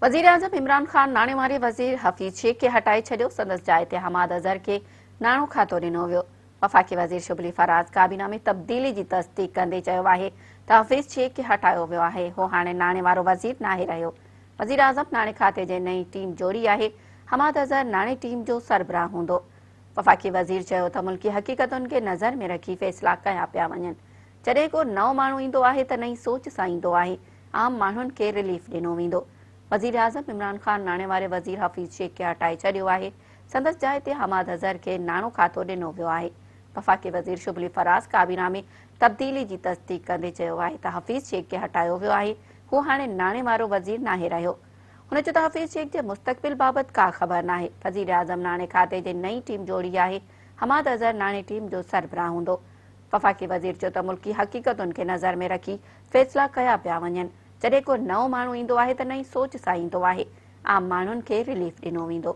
وزيراعظم عمران خان ناڻي واري وزير حفيظ شيخ کي هٽائي ڇڏيو، سندس جاء تي حماد اظهر کي ناڻو کاتو ڏنو ويو. وفاقي وزير شبلي فراز ڪابينا ۾ تبديلي جي تصديق ڪندي چيو آهي ته حفيظ شيخ کي هٽايو ويو آهي، هو هاڻي ناڻي وارو وزير ناهي رهيو. وزيراعظم ناڻي کاتي جي نئين ٽيم جوڙي آهي، حماد اظهر ناڻي ٽيم جو سربراهه هوندو. وفاقي وزير چيو ته ملڪي حقيقتن کي نظر ۾ رکي فيصلا ڪيا پيا وڃن، جڏهن ڪو نئون ماڻهو ايندو آهي ته نئين سوچ سان ايندو آهي، عام ماڻهن کي رليف ڏنو ويندو. وزيراعظم عمران خان ناڻي واري وزير حفيظ شيخ کي هٽائي ڇڏيو آهي، سندس جاء تي حماد اظهر کي ناڻو کاتو ڏنو ويو آهي. وفاقي وزير شبلي فراز ڪابينا ۾ تبديلي جي تصديق ڪندي چيو آهي ته حفيظ شيخ کي هٽايو ويو آهي، هو هاڻي ناڻي وارو وزير ناهي رهيو. هن چيو ته حفيظ شيخ جي مستقبل بابت ڪا خبر ناهي، وزيراعظم ناڻي کاتي جي نئين ٽيم جوڙي آهي، حماد اظهر ناڻي ٽيم جو سربراهه هوندو. وفاقي وزير چيو ته ملڪي حقيقتن کي نظر ۾ رکي فيصلا ڪيا پيا وڃن، جڏهن ڪو نئون ماڻهو ايندو آهي ته نئين سوچ سان ايندو آهي، عام ماڻهن کي رليف ڏنو ويندو.